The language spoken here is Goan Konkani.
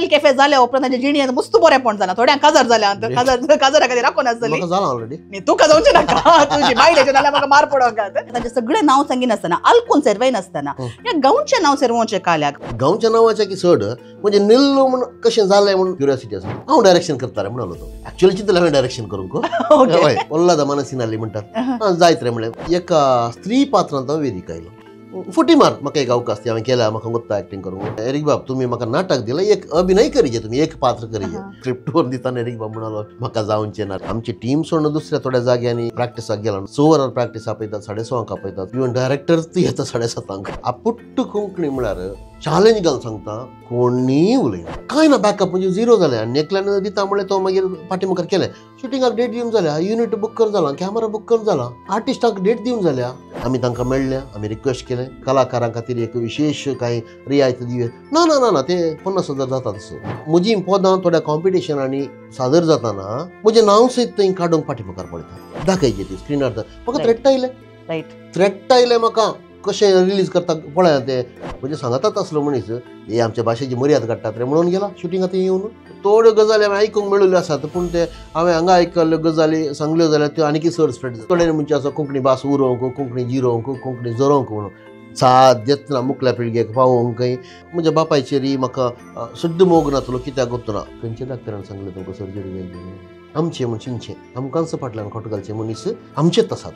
बाबेल कॅफे जाल्या उपरांत तांच्या जिणेंत मस्त बरेंपण जालां. थोड्यांक काजार जाल्या, काजारा खातीर राखून आसतली. जाला ऑलरेडी. न्ही तुका जावचें नाका, तुजी बायलेचें नाल्यार म्हाका मार पडोंक. तांचें सगळें नांव सांगिनासतना, आलकून सेरवायनासतना ह्या गांवचें नांव सेरवोवचें काल्याक. गांवच्या नांवाचें की चड म्हणजे निल्लो म्हूण कशें जालें म्हूण क्युरियोसिटी आसा. हांव डायरेक्शन करता रे म्हणलो तो. एक्चुअली चिंतलें हांवें डायरेक्शन करूंक. हय, वल्लादा मनसीन आसली म्हणटात जायत रे म्हणलें. एका स्त्री पात्रांत हांव वेदीक आयलो. फुटी मार म्हाका एक अवकाश ती हांवें केल्या, म्हाका गोत्ता एक्टिंग करूंक. एरीक बाब तुमी म्हाका नाटक दिलें, एक अभिनय करीजे तुमी, एक पात्र करीजे. स्क्रिप्ट वर दितना एरीक बाब म्हणालो म्हाका जावचें ना. आमची टीम सोडून दुसऱ्या थोड्या जाग्यांनी प्रॅक्टिसाक गेला. 6 वरां प्रॅक्टीस आपयतात, 6:30 आपयतात, इवन डायरेक्टर येता 7:30. आपुट्ट कोंकणी म्हळ्यार चॅलेंज घालून सांगता, कोणीय उलयना, कांय ना, बॅकअप म्हणजे झिरो जालें. आनी एकल्यान दिता म्हणलें तो मागीर फाटी मुखार केलें. शुटिंगाक डेट दिवन जाल्या, युनिट बूक करून जाला, कॅमेरा बूक करून जाला, आर्टिस्टाक डेट दिवन जाल्या. आमी तांकां मेळ्ळे, आमी रिक्वेस्ट केलें कलाकारां खातीर एक विशेश कांय रियायत दिवया. ना ना ना ना, ते 50,000 जाता तसो. म्हजी पदां थोड्या कॉम्पिटिशनांनी सादर जाताना म्हजें नांव सयत थंय काडूंक फाटी मुखार पळयता, दाखयचे ती स्क्रिनार. म्हाका थ्रेट आयलें, थ्रेट आयलें म्हाका कशें रिलीज करता पळया ते. म्हणजे सांगतात आसलो मनीस हे आमच्या भाशेची मर्याद काडटात रे म्हणून गेला शुटिंगा थंय येवन. थोड्यो गजाली हांवें आयकूंक मेळिल्ल्यो आसात, पूण ते हांवें हांगा आयकल्ल्यो गजाली सांगल्यो जाल्यार त्यो आनीकय चड स्प्रेड जाता. थोडे म्हणजे आसा कोंकणी भास उरोवंक, कोंकणी जिरोवंक, कोंकणी जरोवंक म्हणून साध्यच ना मुखल्या पिळगेक पावोवंकय. म्हज्या बापायचेरय म्हाका सुद्दां मोग नासलो, कित्याक गोत्तू ना. खंयच्या डाक्टरान सांगलें तुमकां सर्जरी जाय? आमचें म्हूण चिंतचें, आमकांच फाटल्यान खोट घालचें मनीस आमचेच आसात.